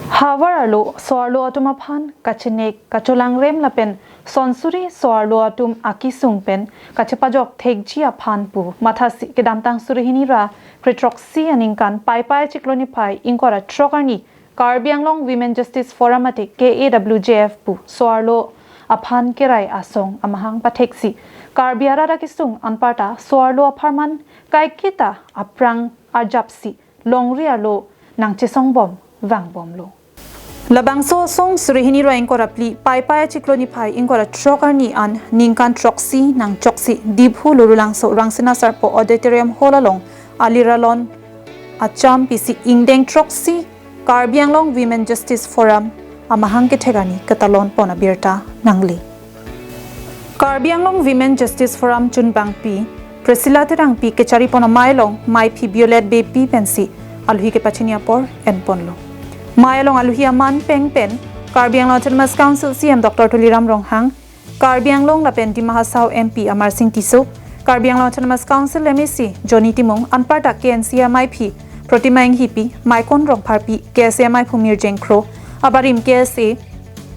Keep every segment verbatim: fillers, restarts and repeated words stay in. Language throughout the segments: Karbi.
Havar arlo so-arlo atum aphan kachenek kacholangrem lapen sonsuri so-arlo atum akesung pen kachepajok thekji aphan pu mathasi kedamtang suri hini ra kre throksi aningkan Paipai achiklo niphai ingkoi ra throk arni Karbi Anglong Women Justice Forum mate K A W J F pu so-arlo aphan kerai asong amahang patheksi Karbi arat akesung anparta so-arlo apharman kaiketa aphrang arjapsi longri arlo nangchesongbom vangbomlo. Labangso asong suri hini ra ingkoi ra phli Paipai achiklo niphai ingkoi ra throk arni an ningkan throksi nangchoksi Diphu Lurulangso Rangsina Sarpo Auditorium Hall along aliralon acham pisi ingdeng throksi Karbi Anglong Women Justice Forum amahang kethek arni ketalon pon abirta nangle. Karbi Anglong Women Justice Forum chunbangpi Priscilla Terangpi kechari pon amei along meiphi Violet Beypi pensi alhi kepachini apor enponlo. Mei along alhi aman peng pen Karbi Anglong Autonomous Council C E M Doctor Tuliram Ronghang, Karbi Anglong lapen Dima Hasao M P Amarsing Tisso, Karbi Anglong Autonomous Council M A C Johnny Timung, anparta K N C A meiphi Protima Enghipi, Maikon Rongpharpi, K S A meiphu Mirjeng Kro, abarim K S A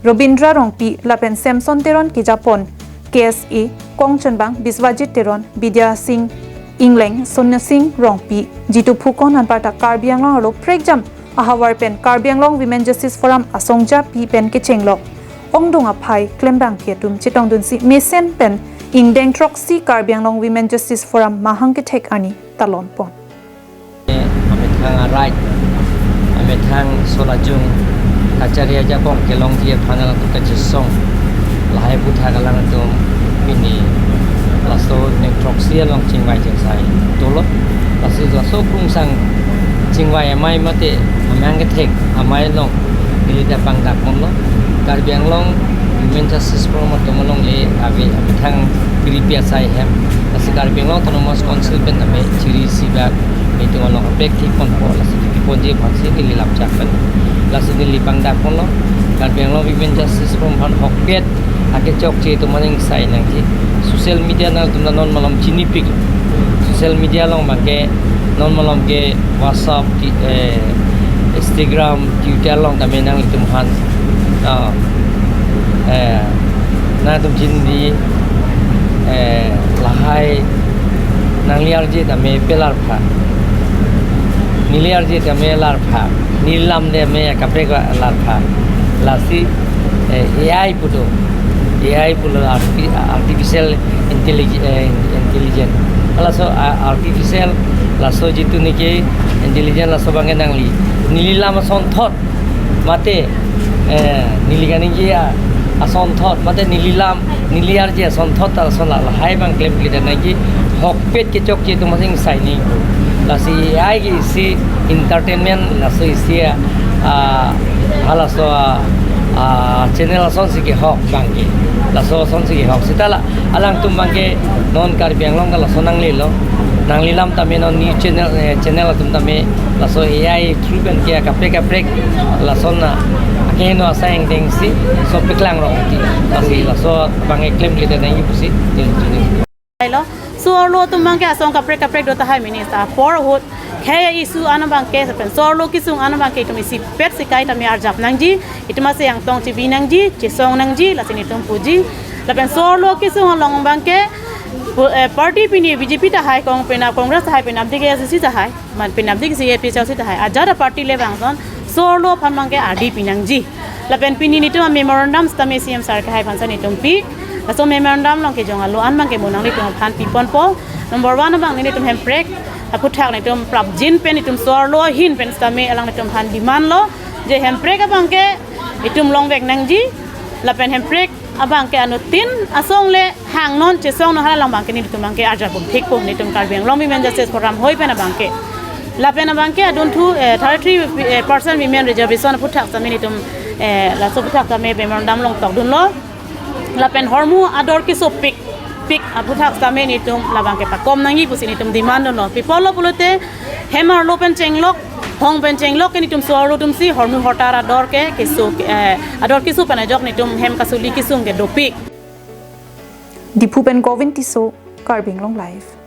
Robindra Rongpi lapen Samson Teron kejapon K S A kongchunbang Biswajit Teron, Bidya Sing Ingleng, Sonya Sing Rongpi, Jitu Phukon anparta Karbi Anglong arlo prekjam ahavar pen Karbi Anglong Women Justice Forum asongjapi pen kechenglok ongdung aphai klembangpi atum chetongdunsi mesen pen ingdeng throksi Karbi Anglong Women Justice Forum mahang kethek arni talon pon. Amethang arai, amethang solajung, kachari ajakong kelongji aphan alangtum kachesong, lahai aputhak alangtum pini laso neng throksi along chingvai chingsai dolo. Lasi laso krungsang chingvai amei mate amahang kethek amei along neli ta pangdak ponlo. Karbi Anglong Women Justice Forum atum alongle ave amethang kiripi asai hem. Lasi Karbi Anglong Autonomous Council pen tame chiri sibak nelitum along kaprek thik ponpo, lasi thik ponji aphansi neli lapchak pen. Lasi neli pangdak ponlo. Karbi Anglong Women Justice Forum aphan ahokpet akechokche atum aning sai nangji. Social media nangtum ta non malom chinipik. Social media along abangke non malom ke WhatsApp, ti-, eh, Instagram, Twitter along tame nanglitum aphan, ah, eh, nangtum chinidi, eh, lahai nangli arje tame pelar pha. Neli arje tame lar pha. Neli lam tame kaprek lar pha. Lasi, eh, A I pu do. A I pulo artifi-, artificial intellig-, eh, intelligence. Laso, ah, artificial, laso jitu neke intelligence laso abangke nangli. Neli lam asonthot mate, eh, neli kaningje asonthot mate neli lam, neli arje asonthot ta laso la, lahai abang klemkledet nangji ahokpet kechokche atum aning sai nangji. Lasi A I ke isi entertainment, laso isi, ah, halaso, ah, ah, channel asonsi kehok abangke. Laso asonsi kehok. Seta la alangtum abangke non Karbi Anglong ta laso nanglelo. Nangli lam tame non news channel, eh, channel atum tame laso A I through pen ke kaprek kaprek lason na akeheno asai angdengsi laso paklang rong ti. Lasi laso abangke klemkledet nangji pusi. Hello. So-arlo atum abangke asong kaprek kaprek do tahai minister apor ahut khei issue an abangke lapen so-arlo kesung an abangke itum isipet si kaita me arjap nangji, itum ase angtong chebi nangji, chesong nangji, lasi netum puji. Lapen so-arlo kesung along abangke pu-, eh, party pini B J P tahai, kong penap Congress tahai, penapdik A I C C tahai, man penapdik si A P H L C tahai, ajat a-party le bangson so-arlo aphan abangke ardi pi nangji. Lapen pini netum a-memorandum sitame C M sir kehai aphan si netum pi. Laso memorandum along kejong alo an abangke mo nanglitum aphan pi ponpo. Number one abang netum hemprek aputhak netum prapjin pen netum so-arlo ahin pen sitame alanglitum aphan demand lo je hemprek abangke itum longvek nangji. Lapen hemprek abangke anuttin asong le hangnon chesongnon hala abangke netum abangke arjap bom thikpo, netum Karbi Anglong Women Justice Forum hoi pen abangke. Lapen abangke adunthu, eh, thirty-three, eh, percent women reservation aputhak sitame netum, eh, laso aputhak sitame memorandum along tokdunlo. Lapen hormu ador kesopik pik aputhak sitame netum labangke pakom nangji pusi netum demand dunlo. Pi apotlo pulote hem arlo pen chenglok, hong pen chenglok ke netum so-arlo atumsi hormu hortar ador ke keso, eh, ador keso pen ajok netum hem kasuli kesung ke dopik. Diphu pen Govind Tisso, Karbi Anglong Live.